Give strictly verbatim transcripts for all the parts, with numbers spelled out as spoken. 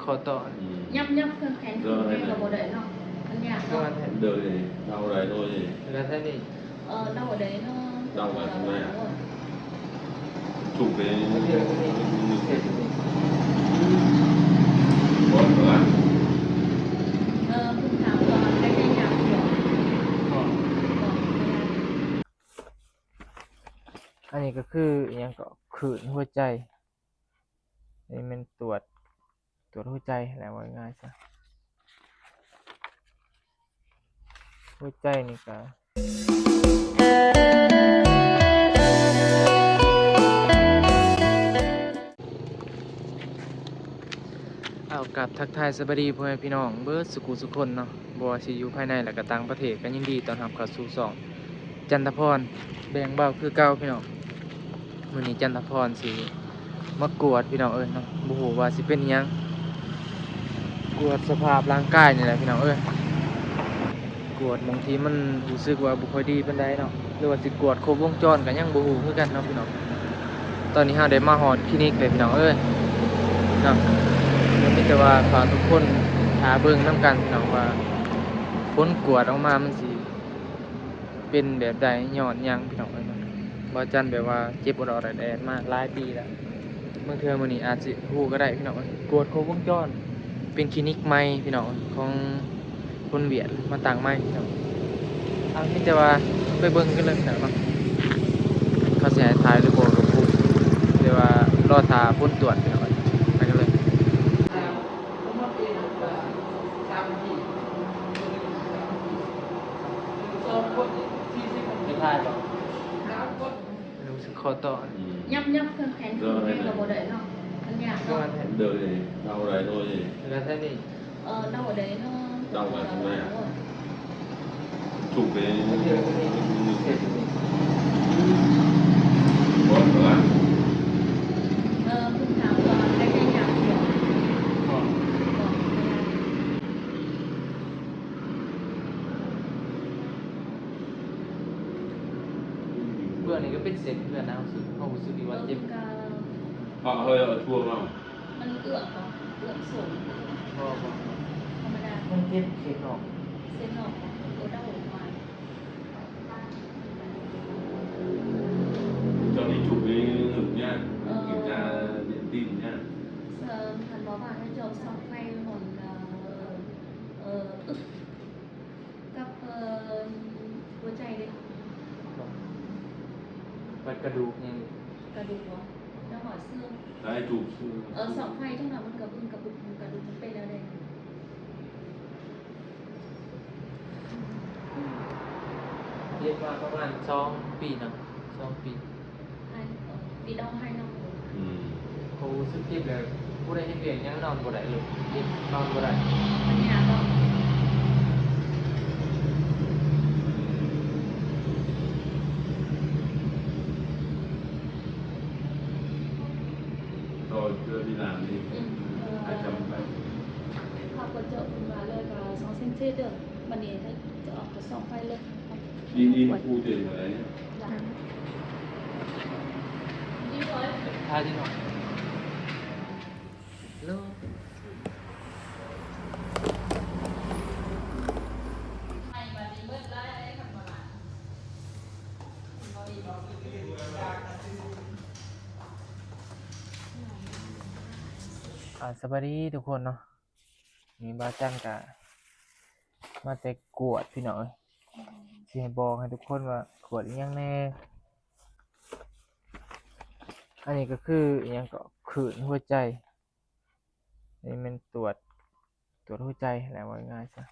ขอต่อ อืม ย่ำย่ำเครื่องแข็ง โดย เครื่องแข็งก็บ่ได้เนาะ มันยากเนาะ โดย เอาอะไรโดย แล้วแค่นี้ เออ เราบ่ได้เนาะ เราบ่ได้ ถูกเลย เออ คุณถามว่าใครได้ยากเดียว อันนี้ก็คืออิหยังก็ คลื่นหัวใจ นี่มันตรวจ ตรวจหัวใจแหละ ว่าง่ายซะ หัวใจนี่ก็ เอา กราบทักทายสบายดีพ่อแม่พี่น้องเบิดสุขุสุคนเนาะ บ่ว่าสิอยู่ภายในและก็ต่างประเทศ ก็ยินดีต้อนรับเข้าสู่ช่องจันทพร แบ่งเบาคือเก่าพี่น้อง มื้อนี้จันทพรสิมากวดพี่น้องเอ้ยเนาะ บ่ฮู้ว่าสิเป็นหยัง กวดสภาพร่างกายนี่แหละพี่น้องเอ้ย กวดหม่องที่มันรู้สึกว่าบ่ค่อยดีปานใดเนาะ หรือว่าสิกวดครบวงจรก็ยังบ่ฮู้คือกันเนาะพี่น้อง ตอนนี้เราได้มาฮอดคลินิกเลยพี่น้องเอ้ยเนาะ ก็มีแต่ว่าฝากทุกคนท่าเบิ่งนำกันพี่น้องว่า ผลกวดออกมามันสิ เป็นแบบใด ย้อนหยังพี่น้องเอ้ยเนาะ บ่าวจันแบบว่าเจ็บออดๆแอดๆมาหลายปีแล้ว บางเทื่อมื้อนี้อาจสิฮู้ก็ได้พี่น้องเอ้ย กวดครบวงจร เป็นคลินิกใหม่พี่น้อง ของคนเวียดมาตั้งใหม่พี่น้อง เอา มีแต่ว่าไปเบิ่งกันเลยพี่น้องเนาะ เขาสิให้ถ่ายหรือบ่ก็บ่ฮู้ แต่ว่ารอท่าผลตรวจพี่น้องเอ้ย ไปกันเลย ไม่ได้หรอก รู้สึกคอต่อ อืม ย่ำย่ำเครื่องแข็ง เครื่องแข็งก็บ่ได้เนาะ มันยากเนาะ โดย เอาอะไรโดย แล้วแค่นี้ เออ เราบ่ได้เนาะ เราบ่ได้ ถูกเลย เออ คุณถามว่าใครได้ยากเดียว เพื่อนนี่ก็เป็นเส้นเพื่อนนะ รู้สึก เขารู้สึกดีว่าเจ็บ เออ มันก็ เอา เอา เอาทั่วมา มันเอื้อมบ่ เอื้อมสูง บ่ บ่ ธรรมดา มันเจ็บเส้นนอก เส้นนอกบ่ เออ เดาออกมา เจ้านี่จุกนี่หนึบเนี่ย เออ กินยาเย็นตีนเนี่ย เอ่อ คันบ่ว่าให้เจ้าส่องไฟหม่อง เอ่อ เอ่อ อึ๊บ กับ เอ่อ หัวใจเด้ บัดกระดูกยัง กระดูกบ่ แล้วหอดเสื่อม ได้ถูกเสื่อม เออ ส่องไฟจังหวะมันกระบึ้งกระบึ้งกระดูกมันเป็นแล้วเด้ เจ็บมาประมาณสองปีเนาะ สองปี ให้ เอ่อ ปีดองให้น้อง อืม เขารู้สึกเจ็บเลย ผู้ใดเฮ็ดเวียกหยังนอนบ่ได้เลย เจ็บนอนบ่ได้ อันนี้นะก็ ต่อเจอที่หลังนี่ อืม เออ อาจจะไป เขาก็เจาะขึ้นมาเลยก็สองเซนติเมตร บัดนี้ให้เจาะก็ส่องไฟเลย นี่ นี่ผู้เจออะไรเนี่ย ท่าที่นอน อ่า สบายดีทุกคนเนาะ นี่บ่าวจันก็มาแต่กวดพี่น้องเอ้ย สิให้บอกให้ทุกคนว่ากวดอีหยังแน่ อันนี้ก็คืออีหยังก็ คลื่นหัวใจ นี่มันตรวจ ตรวจหัวใจแหละ ว่าง่ายซะ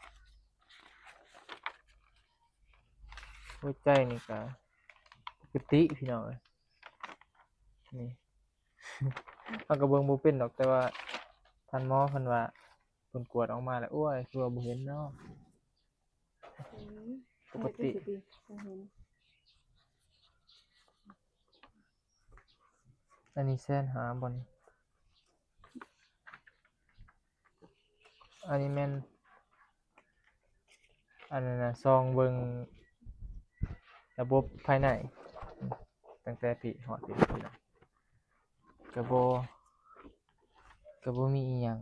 หัวใจนี่ก็ปกติพี่น้องเอ้ย นี่ เฮาก็เบิ่งบ่เป็นดอก แต่ว่าท่านหมอเพิ่นว่า เพิ่นกวดออกมาแล้ว โอ้ย คือว่าบ่เห็นเนาะ อืม ปกติ บ่เห็น อันนี้แสนห้าบ่นี่ อันนี้แม่น อันนั้นน่ะ ส่องเบิ่งระบบภายใน ตั้งแต่พี้ฮอดพี้พี่น้อง ก็บ่ ก็บ่มีอีหยัง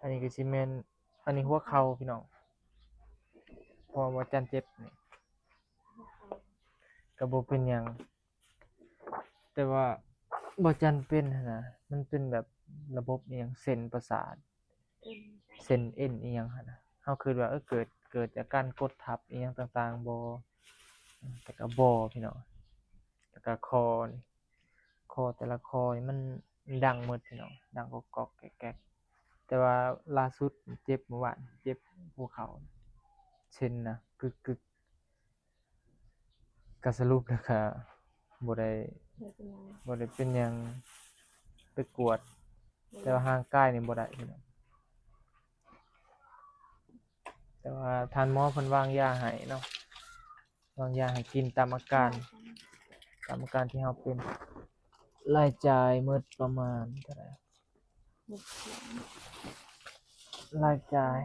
อันนี้ก็สิแม่น อันนี้หัวเข่าพี่น้อง เพราะว่าบ่าวจันเจ็บนี่ ก็บ่เป็นหยัง แต่ว่าบ่าวจันเป็นหั้นนะ มันเป็นแบบระบบอีหยังเส้นประสาท เส้นเอ็นอีหยังหั้นนะ เฮาคิดว่า เออ เกิด เกิดจากการกดทับอีหยังต่างๆบ่ แต่ก็บ่พี่น้อง แล้วก็คอนี่ คอแต่ละคอนี่มันดังหมดพี่น้อง ดังกอกๆแก๊กๆ แต่ว่าล่าสุดเจ็บเมื่อวาน เจ็บหัวเข่า เส้นนะ กึกๆ ก็สรุปแล้วก็บ่ได้ บ่เป็นหยัง บ่ได้เป็นหยัง ไปกวด บ่ แต่ว่าร่างกายนี่บ่ได้พี่น้อง แต่ว่าท่านหมอเพิ่นวางยาให้เนาะ วางยาให้กินตามอาการ ตามอาการที่เฮาเป็น รายจ่ายหมดประมาณเท่าไหร่ หมดสอง รายจ่าย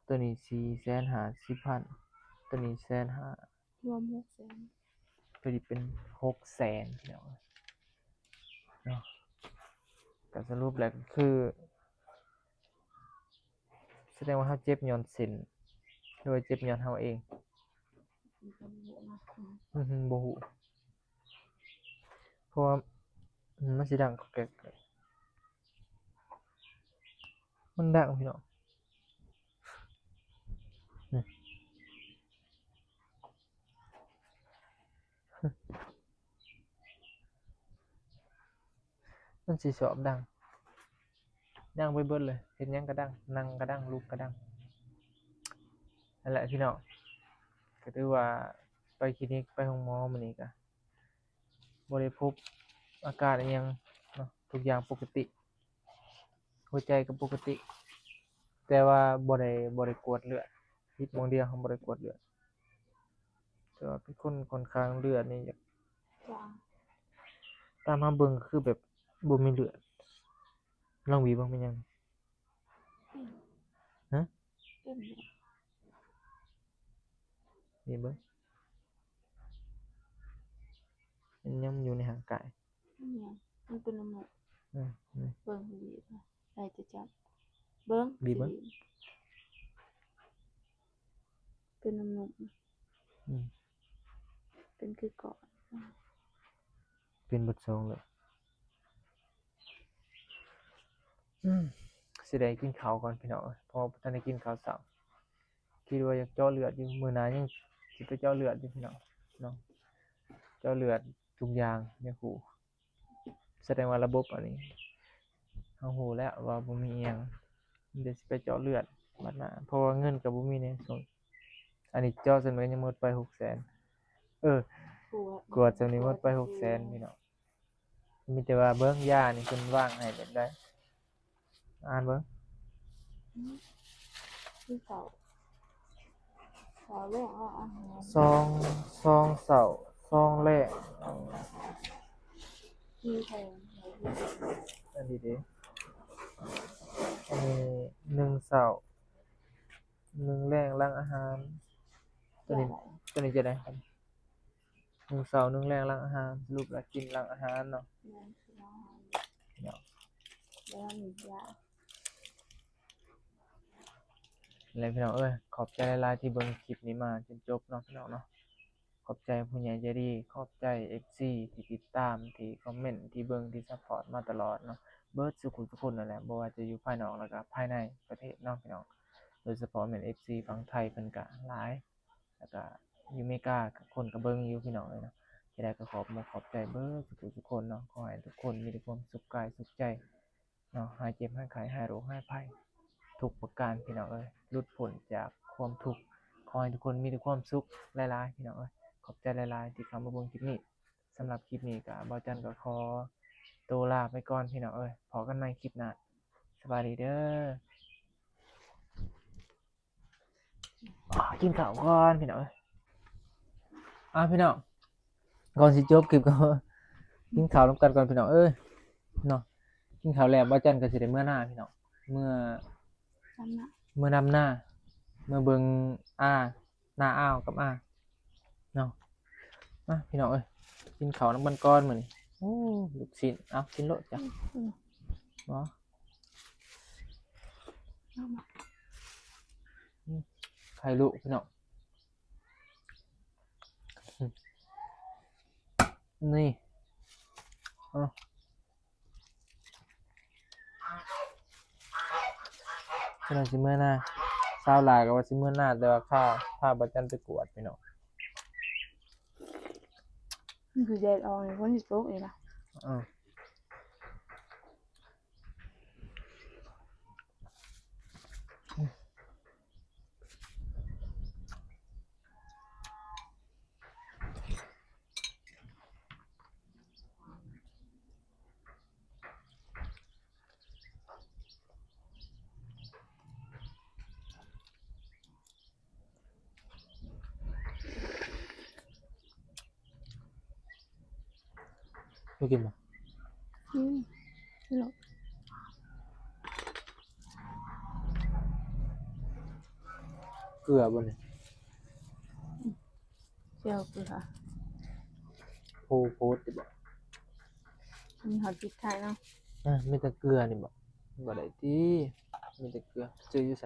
ตัวนี้สี่แสนห้าสิบพัน ตัวนี้แสนห้า รวมหกแสน พอดีเป็นหกแสนพี่น้องเนาะ ก็สรุปแล้วก็คือ แสดงว่าเฮาเจ็บย้อนเส้น หรือว่าเจ็บย้อนเฮาเอง อืม บ่ฮู้นะ อืม อือฮึ บ่ฮู้ เพราะว่า อืม มันสิดังกอกแก๊ก มันดังพี่น้อง อืม มันสิชอบดัง ดังไปเบิดเลย เฮ็ดหยังก็ดัง นั่งก็ดัง ลุกก็ดัง นั่นแหละพี่น้อง ก็ถือว่าไปคลินิก ไปโรงหมอมื้อนี้ก็บ่ได้พบอาการอิหยังเนาะ ทุกอย่างปกติ หัวใจก็ปกติ แต่ว่าบ่ได้ บ่ได้กวดเลือด ผิดหม่องเดียว เฮาบ่ได้กวดเลือด แต่ว่าเป็นคนค่อนข้างเลือดนี่อยาก จาง ตามมาเบิ่งก็คือแบบบ่มีเลือด ลองบีบเบิ่งเป็นหยัง อืม ฮะ เต้นอยู่ บีบเบิ่ง มันยังอยู่ในร่างกาย เนี่ย มันเป็นน้ำหนัก อืม อืม เบิ่งดีๆ อะไรจะจับ เบิ่ง บีบเบิ่ง สิ เป็นน้ำหนัก อืม เป็นคือก่อน เป็นเบิดสองเลย อืม สิได้กินข้าวก่อนพี่น้อง เพราะว่าบ่ทันได้กินข้าวเช้า คิดว่าอยากเจาะเลือดอยู่ มื้อหน้ายังสิไปเจาะเลือดอยู่พี่น้องเนาะ เจาะเลือดทุกอย่างอยากฮู้ แสดงว่าระบบอันนี้ เฮาฮู้แล้วว่าบ่มีอิหยัง เดี๋ยวสิไปเจาะเลือดบัดหน้า เพราะว่าเงินก็บ่มีในช่วง อันนี้เจาะจนมันยังหมดไปหกแสน เออ กวด กวดจนนี้หมดไปหกแสนพี่น้อง มีแต่ว่าเบิ่งยานี่เพิ่นวางให้แบบใด อ่านเบิ่ง อืม คือเก่า เก่าแรกว่าอาหาร ซอง ซองเช้า ซองแลง มีแพง อันนี้เด้ อันนี้หนึ่งเช้า หนึ่งแลงหลังอาหาร ตัวนี้ ตัวนี้จะได้ครับ หนึ่งเช้า หนึ่งแลงหลังอาหาร สรุปแล้วกินหลังอาหารเนาะ แม่น หลังอาหาร เนาะ แล้วมียา แล้วพี่น้องเอ้ย ขอบใจหลายๆที่เบิ่งคลิปนี้มาจนจบเนาะพี่น้องเนาะ ขอบใจผู้ใหญ่ใจดี ขอบใจ เอฟซี ที่ติดตาม ที่คอมเมนต์ ที่เบิ่ง ที่ซัพพอร์ตมาตลอดเนาะ เบิดสุขุทุกคนนั่นแหละ บ่ว่าจะอยู่ภายนอกแล้วก็ภายในประเทศเนาะพี่น้อง โดยเฉพาะแม่น เอฟซี ฝั่งไทยเพิ่นก็หลาย แล้วก็อยู่อเมริกาก็คนก็เบิ่งอยู่พี่น้องเอ้ยเนาะ จะได้ก็ขอบมกขอบใจเบิดสุขุทุกคนเนาะ ขอให้ทุกคนมีแต่ความสุขกายสุขใจเนาะ หายเจ็บหายไข้ หายโรคหายภัย ทุกประการพี่น้องเอ้ย หลุดพ้นจากความทุกข์ ขอให้ทุกคนมีแต่ความสุขหลายๆพี่น้องเอ้ย ขอบใจหลายๆที่เข้ามาเบิ่งคลิปนี้ สำหรับคลิปนี้ก็บ่าวจันก็ขอตัวลาไปก่อนพี่น้องเอ้ย พอกันใหม่คลิปหน้า สบายดีเด้อ อ่า กินข้าวก่อนพี่น้องเอ้ย อ่า พี่น้อง ก่อนสิจบคลิปก็ กินข้าวนำกันก่อนพี่น้องเอ้ย เนาะ กินข้าวแล้วบ่าวจันก็สิได้เมือนาพี่น้อง เมือ ดำนา เมือดำนา เมือเบิ่งอา นาอ้าวกับอา เนาะ มาพี่น้องเอ้ย กินข้าวนำกันก่อนมื้อนี้ โอ้ ลูกชิ้น เอา กินโลดจ้ะ อืม บ่ เอามา อืม ไข่ลูกพี่น้อง นี่ เอา เพิ่นว่าสิเมือนา สาวหลายก็ว่าสิเมือนา แต่ว่าพา พาบ่าวจันไปกวดพี่น้อง มันคือแดดออกนี่ ฝนสิตกนี่ล่ะ เออ บ่กินบ่ อืม เนาะ เกลือบ่เนี่ย เจียวเกลือ โพ โพดติบ่ มีหอมพริกไทยเนาะ อ่ะ มีแต่เกลือนี่บ่ บ่ได้ติ มีแต่เกลือ ซื้ออยู่ไส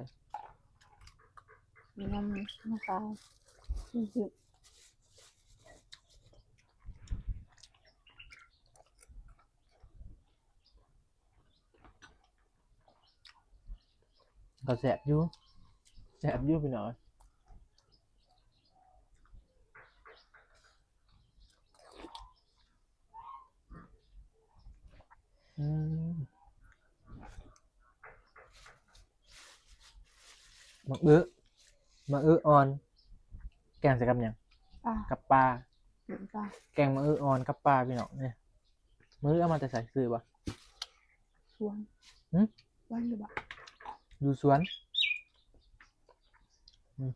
มีน้ำ น้ำปลา อืม ก็แซ่บอยู่ แซ่บอยู่พี่น้อง อืม หมากอึ หมากอึอ่อน แกงใส่กับหยัง ปลา กับปลา อืม ปลา แกงหมากอึอ่อนกับปลาพี่น้องเนี่ย หมากอึเอามาแต่ไส ซื้อบ่ สวน หึ สวนหรือบ่ อยู่สวน อืม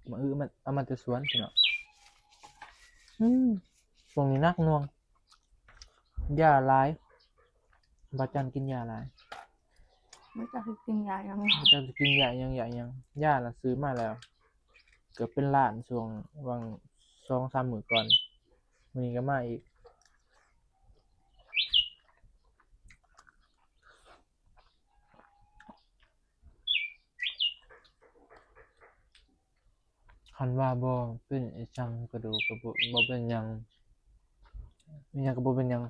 หมากอึมันเอามาแต่สวนพี่น้อง อืม ช่วงนี้หนักหน่วง ยาหลาย บ่าวจันกินยาหลาย มันจะสิกินยาหยัง บ่าวจันสิกินยาหยัง ยาหยัง ยาน่ะซื้อมาแล้ว เกือบเป็นล้านช่วงหว่างสองสามมื้อก่อน มื้อนี้ก็มาอีก คันว่าบ่เป็นอีหยังกะดูกะบ่ บ่เป็นหยัง อีหยังกะบ่เป็นหยัง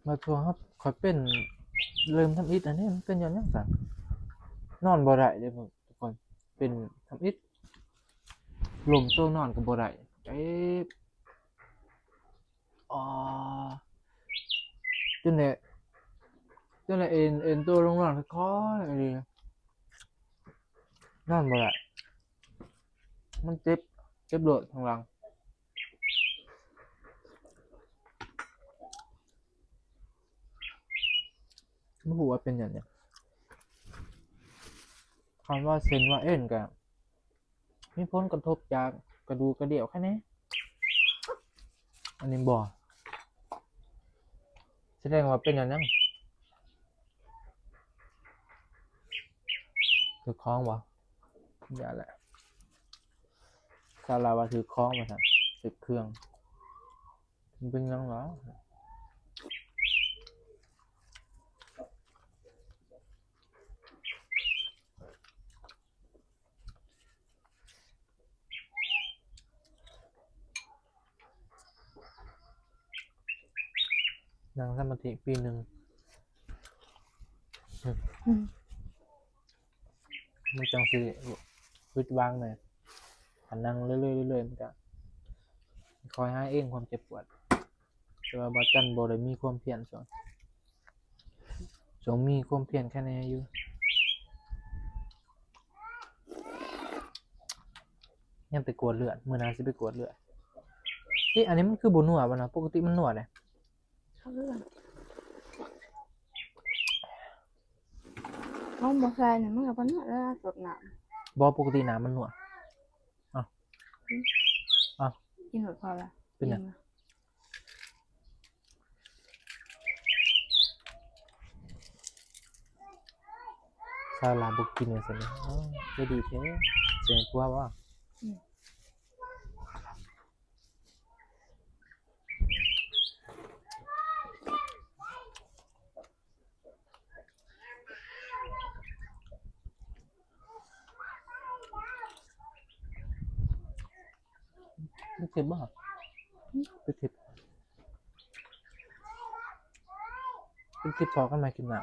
มาช่วงครับ ข้อยเป็นเริ่มทำอิฐอันนี้มันเป็นย้อนหยังซะ นอนบ่ได้เด้ทุกคน เป็นทำอิฐ ล้มตัวนอนก็บ่ได้ เจ็บ อ๋อ จนได้ จนได้เอน เอนตัวลงนอนค่อยๆ อีหลี นอนบ่ได้ มันเจ็บ เจ็บโลดข้างหลัง บ่ฮู้ว่าเป็นหยังเนี่ย คันว่าเส้นว่าเอ็นก็ มีผลกระทบจากกระดูกกระเดี่ยวแค่นี้ อันนี้บ่ แสดงว่าเป็นอันนั้น ถือของบ่ อย่าแหละ สาวลาวว่าถือของมาซั่น ถือเครื่อง มันเป็นหยังหรอ นั่งสมาธิปีหนึ่ง อืม มันจังสิหยุดวางเลย คันนั่งเรื่อยๆเรื่อยๆ มันก็คอยหายเองความเจ็บปวด แต่ว่าบ่าวจันบ่ได้มีความเพียรช่วง ช่วงมีความเพียรแค่นี้อยู่ ยังไปกวดเลือด มื้อหน้าสิไปกวดเลือด เอ๊ะ อันนี้มันคือบ่นัวบ่นะ ปกติมันนัวเด้ เขาเลือก เขาบ่ใส่เนี่ย มันก็บ่นัวแล้ว สดน้ำ บ่ ปกติน้ำมันนัว เอ้า อืม เอ้า กินหมดพอละ เป็นหยัง อิ่มละ สาวลาวบ่กินว่าซั่นเด้อ อ๋อ บ่ดีแท้ เสียงผัวบ่ อืม เ มันคลิปบ่ เป็นคลิป เป็นคลิป พอกันใหม่คลิปหน้า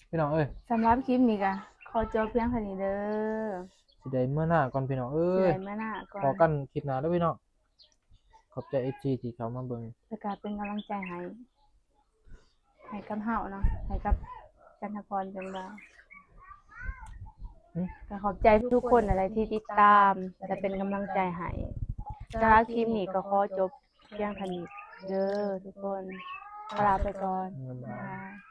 พี่น้องเอ้ย สำหรับคลิปนี้ก็ขอจบเพียงเท่านี้เด้อ สิได้เมือหน้าก่อนพี่น้องเอ้ สิ ย ได้มาหน้าก่อน พอกันคลิปหน้าเด้อพี่น้อง ขอบใจ เอฟซี ที่เข้ามาเบิ่ง แล้วก็เป็นกำลังใจให้ให้กับเฮาเนาะให้กับจันทพรเป็นบ่าว อืม ก็ขอบใจทุกคนอะไรที่ติดตามและเป็นกำลังใจให้สำหรับคลิปนี้ก็ขอจบเพียงเท่านี้เด้อทุกคนลาไปก่อน บ๊ายบาย บ๊ายบาย